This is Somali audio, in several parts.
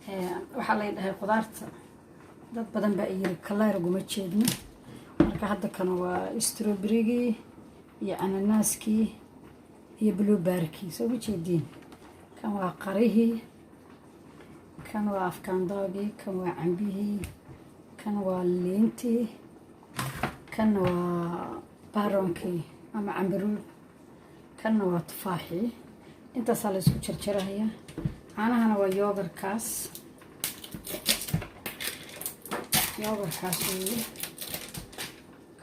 Waxaa lay dhahay qudaarta dad badan baa yiri clear uguma jeedno. Marka hadda kan waa strawberrygii iyo cananaaskii iyo blueberrykii, soo ma jeediin? Kan waa qarihii, kan waa afkaandoogii, kan waa cambihii, kan waa liintii, kanna waa baronkii ama cambaruur, kanna waa tufaaxii. Intaasaa la isku jarjarayaa. Caanahana waa yogurtkaas, yogurtkaas weeye.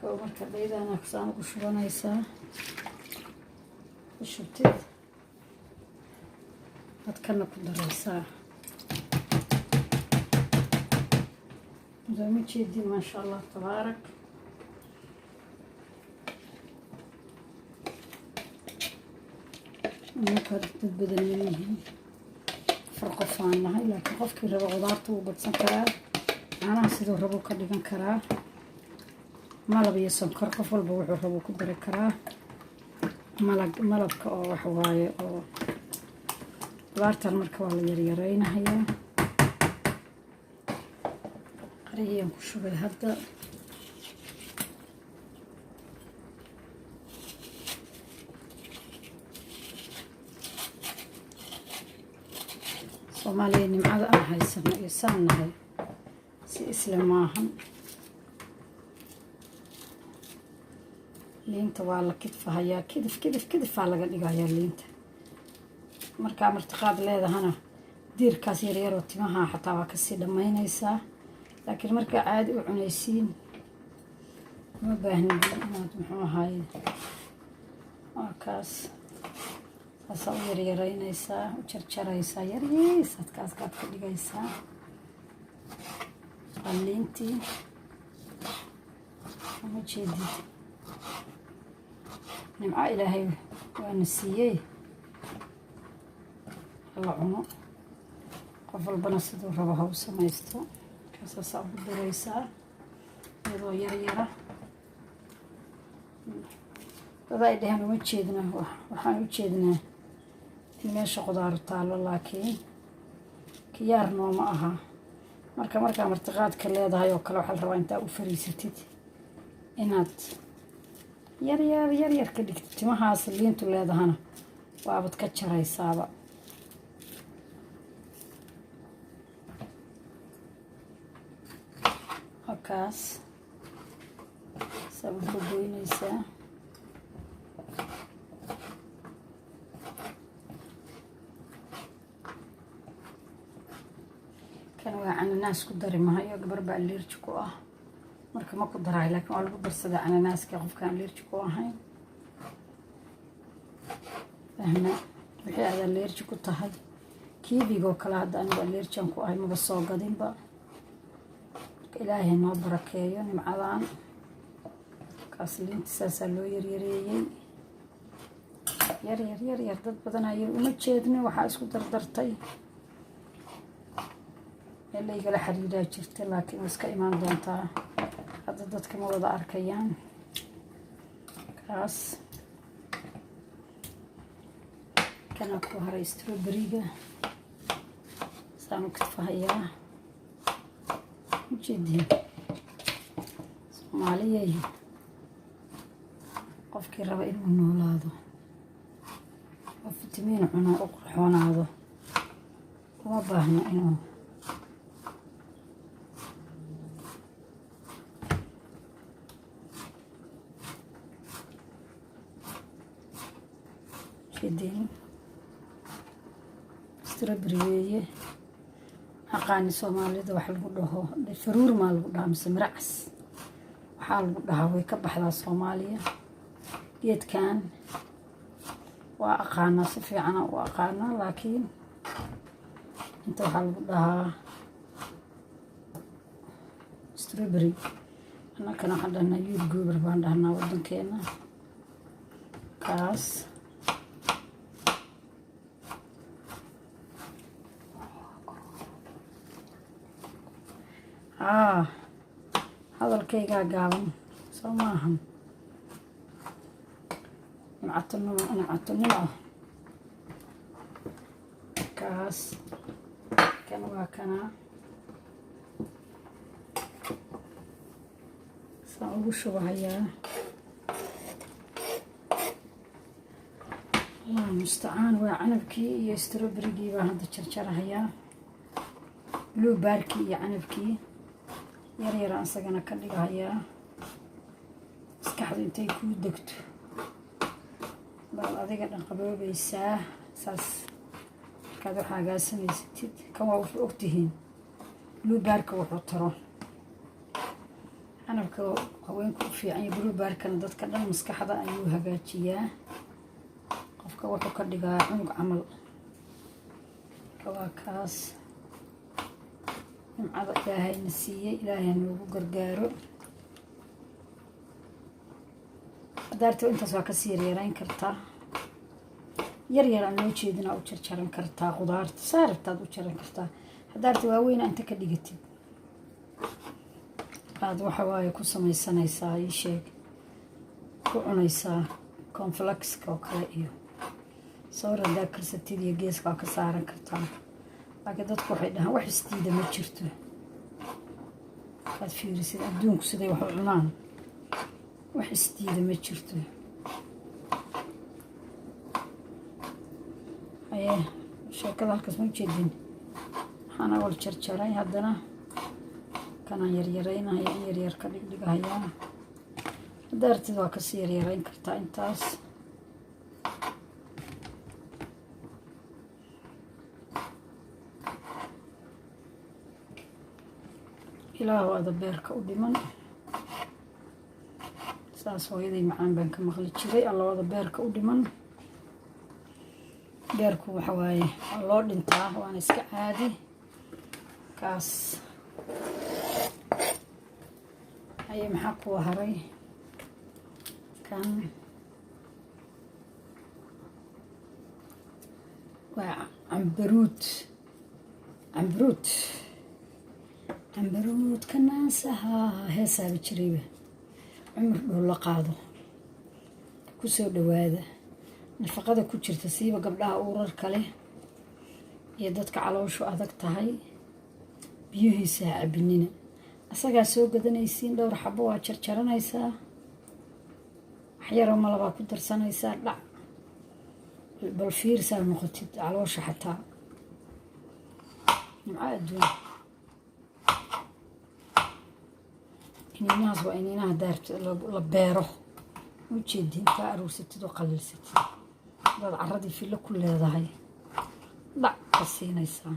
Kow, marka dhaydana saan ugu shubanaysaa, ku shubtid baad kana ku daraysaa. Soo ma jeedin? Maasha Allah, tabaarak. Marka dad badan ma yihiin, 4 qof aan nahay, laakiin qofkii raba qudaarta wuu badsan karaa, caanaha siduu rabo ka dhigan karaa, malab iyo sonkor qof walba wuxuu rabo ku dari karaa. Malag malabka oo wax waaye oo qudaartan marka waa la yaryareynahayaa. Qarihiyaan ku shubay hadda. Soomaaliya nimcada aan haysano iyo saan nahay si isla maahan. Liinta waa la kidfahayaa, kidif kidif kidifaa laga dhigayaa liinta. Markaa martiqaad leedahana diirkaas yaryaroo timaha xataa waa kasii dhammaynaysaa, laakiin markaa caadi u cunaysiin uma baahnin inaad muxuu ahaaye. Waa kaas, saasaa u yaryaraynaysaa, u jarjaraysaa, yaryiis adkaaskaad ka dhigaysaa. Waa liintii, uma jeedid? Nimco Ilaahay waana siiyey, hala cuno. Qof walbana siduu rabo ha u samaysto. Kaasaasaa ugu daraysaa iyadoo yar yara. Dada ay dhaheen uma jeedna, waxaan u jeednaa in meesha qudaaru taallo, laakiin kiyaar nooma aha. Marka markaa martiqaadka leedahay oo kale, waxaa la rabaa intaa u fariisatid inaad yar yar yar yar ka dhigtid. Timahaas liintu leedahana waabad ka jaraysaaba. Halkaas saa u gogoynaysaa. Kan waa cananaas, ku dari mahayo, gabar baa allergy ku ah, marka ma ku darayo, laakiin waa lagu darsadaa cananaaska qofka allergy ku ahayn. Fahma wixii aad allergy ku tahay. Kiwigoo kale hadda anigu allergyan ku ahay, maba soo gadinba. Marka Ilaahay noo barakeeyo nimcadan. Kaas liinta saasaa loo yaryareeyey, yar yar yar yar. Dad badan ayay uma jeedno waxaa isku dardartay. Meel laygala xiriiraa jirta, laakiin way iska imaan doontaa. Hadda dadka ma wada arkayaan. Kaas kana ku haray strawberryga, saan u kadfahayaa, ujeediin? Soomaaliyay, qofkii raba inuu noolaado oo fitamiin cuno, u qurxoonaado, uma baahno inuu jeediin. Strawberry weeye. Aqaani Soomaalida wax lagu dhaho, faruur maa lagu dhahaa mise miracas waxaa lagu dhahaa? Way ka baxdaa Soomaaliya geedkan, waa aqaanaa, si fiicana u aqaanaa, laakiin inta waxaa lagu dhahaa strawberry. Annakana waxaan dhahnaa jordgubbar baan dhahnaa waddankeena kaas. Haa, hadalkaygaa gaaban, soo maahan? Nimcato nimcato nimco. Kaas Kan waa kanaa saan ugu shubahayaa. Allah mustacaan. Waa canabkii iyo strawberrygii baan hadda jarjarahayaa, blueberrykii iyo canabkii yar yaraan isagana ka dhigahayaa. Maskaxdu intay kuu degto baad adiga dhan qaboobaysaa. Saas markaad waxaagaa samaysatid, kan waa wuxuu ogtihiin blueberryka wuxuu taro. Canabka haweenku u fiican iyo blueberrykana dadka dhan maskaxda ayuu hagaajiyaa. Qofka wuxuu ka dhigaa cunug camal. Marka waa kaas nimcada Ilaahayna siiyey. Ilaahay noogu gargaaro. Hadaarta intaas waa kasii yaryarayn kartaa, yar yar aan loo jeedinaa u jarjaran kartaa. Qudaarta saa rabtaad u jaran kartaa. Hadaarta waaweyna inta ka dhigatid aad waxa waaye ku samaysanaysaa, ii sheeg, ku cunaysaa cornflakeska oo kale iyo soor haddaa karsatid iyo geeska waa ka saaran kartaa. Laakiin dadku waxay dhahaan wax isdiida ma jirto. Markaad fiirisid adduunku siday wax u cunaan, wax isdiida ma jirto. Haye, sheekada halkaas ma ujeedin. Waxaan awal jarjaray, haddana kanaan yaryaraynaya, in yaryar ka dhigdhigahayaa. Haddaa artid waa kasii yaryarayn kartaa intaas. Ilaahu ada beerka u dhiman. Saas hooyaday macaan baan ka maqli jiray. Alla wada beerka u dhiman. Beerku waxa waaye waa loo dhintaa, waana iska caadi kaas. Haye, maxaa kuwa haray? Kan waa cambaruud, cambaruud, cambaruudka naasaha heesaabi jirayba. Cumar dhow la qaado. Kusoo dhawaada nafaqada ku jirta, siiba gabdhaha uurarka leh iyo dadka calooshu adag tahay. Biyihiisa ha cabinina. Asagaa soo gadanaysiin dhowr xabo, waa jarjaranaysaa, waxyaroo malabaa ku darsanaysaa. Dhac, bal fiirsaa noqotid caloosha xataa. Nimco adduun. Iniinahaas waa iniinaha daarta la beero. Ujeedi intaa aruursatid oo qalilsatid, hadaad caradii fillo ku leedahay, dhac ka siinaysaa.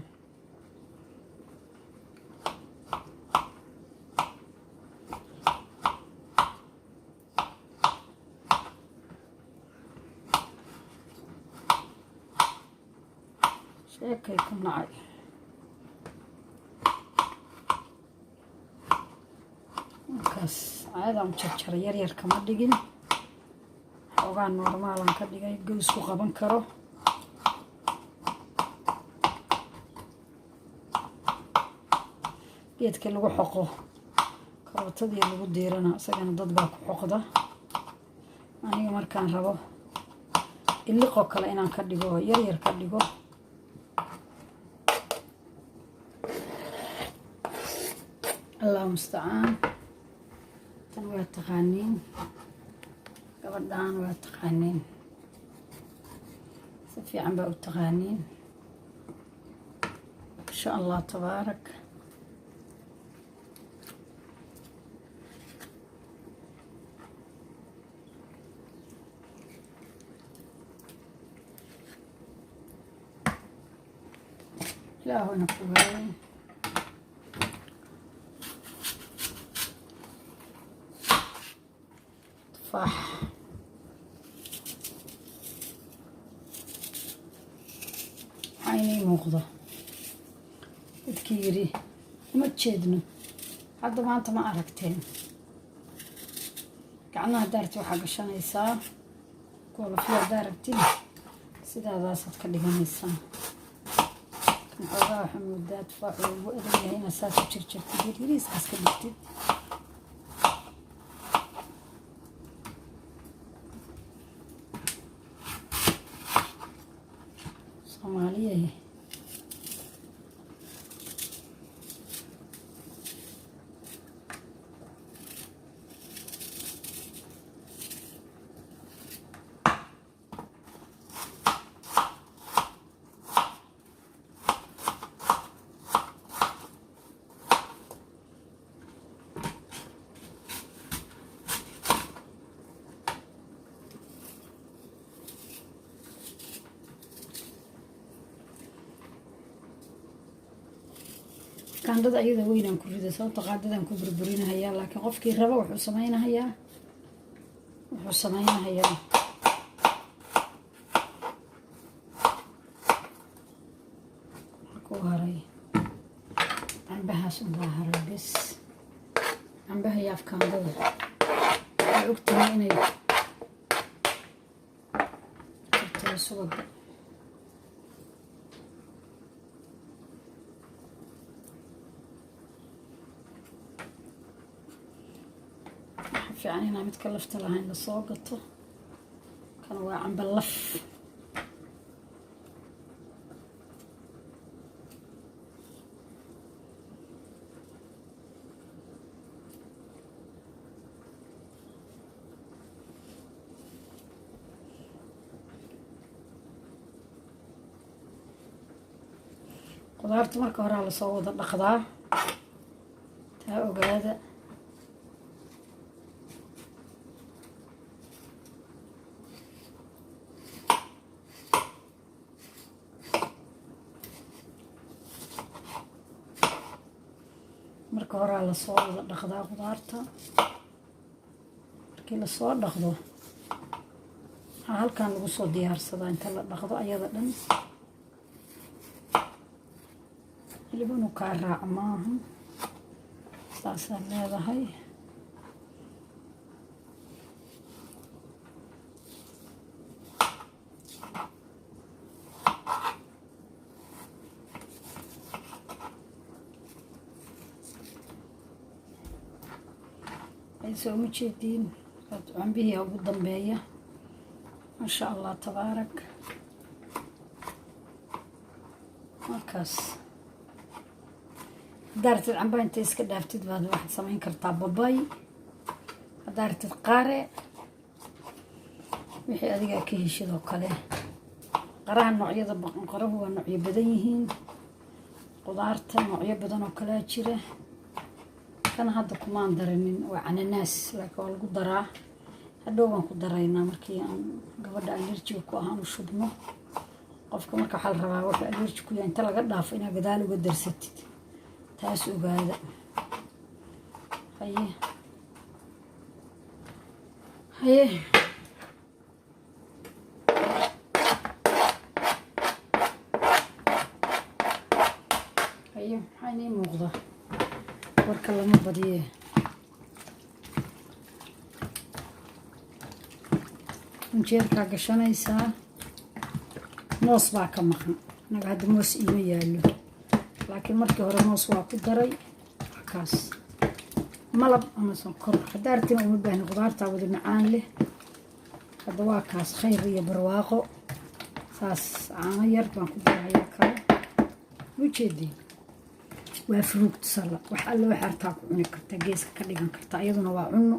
Sheekay ku nacay. Markaas caadaan u jarjaray, yaryar kama dhigin, xoogaa normaalan ka dhigay, gows ku qaban karo. Geedka lagu xoqo karootadii lagu diirana, isagana dad baa ku xoqda. Aniga markaan rabo iliqoo kale inaan ka dhigo, yaryar ka dhigo. Allah mustacaan. Tan waa taqaaniin, gabadhan waa taqaaniin, si fiican baa u taqaaniin. Insha Allah tabaarak. Ilaahuna fogaayay. Tufaax maxaa inay muuqdo? Dadkii yidhi uma jeedno, hadda maanta ma aragteen. Gacmaha daarti waxaa gashanaysaa goolofyo, haddaa rabtid sidaadaasaad ka dhiganaysaa. Kan xoogaa waxaa moodaa tufaaxu ugu adag yahay inaad saas u jirjirtid, yaryariiskaas ka dhigtid. Soomaaliya. Afkaandhada ayada weynaan ku riday, sababta qaadadaan ku burburinahayaa, laakiin qofkii raba wuxuu sameynahayaa ku haray cambahaas unbaa haray bes. Cambaha iyo afkaandhada waxay ogtahay inay kartiro subaga. Waxaa fiican inaa midka lafta lahayn lasoo gato. Kan waa camba laf. Qudaarta marka horaa lasoo wada dhaqdaa, taa ogaada. Marka horaa lasoo wada dhaqdaa qudaarta. Markii lasoo dhaqdo, waxaa halkan lagu soo diyaarsadaa inta la dhaqdo ayada dhan. Hilib inuu kaa raaco maaha, saasaa leedahay. Soo uma jeediin cambihii ugu dambeeya? Maasha Allah, tabaarak. Markaas haddaa ratid cambaha inta iska dhaaftid baad waxaad samayn kartaa babay. Haddaa ratid qaare, wixii adigaa ka heshid oo kale. Qaraha, noocyada qarahu waa noocyo badan yihiin. Qudaarta noocyo badan oo kalea jira. Kan hadda kumaan darinin, waa cananaas, laakiin waa lagu daraa. Hadhow baan ku daraynaa markii aan gabadha allergy-ga ku ah aan u shubno. Qofka marka waxaa la rabaa wuxuu allergy ku yahay inta laga dhaafo inaa gadaal uga darsatid, taas ogaada. Haye haye, haye, maxaa inii muuqda? Warka lama badiye. Injeerkaa gashanaysaa. Moos baa ka maqan. Anaga hadda moos iima yaallo, laakiin markii hore moos waa ku daray. Kaas malab ama sonkor haddaa rabtina uma baahni, qudaartaa wada macaan leh. Hadda waa kaas, khayr iyo barwaaqo. Saas caano yar baan ku darayaa kale. Ujeediin, waa fruit salad. Wax alle wax artaa ku cuni kartaa, geeska ka dhigan kartaa, iyaduna waa cunno.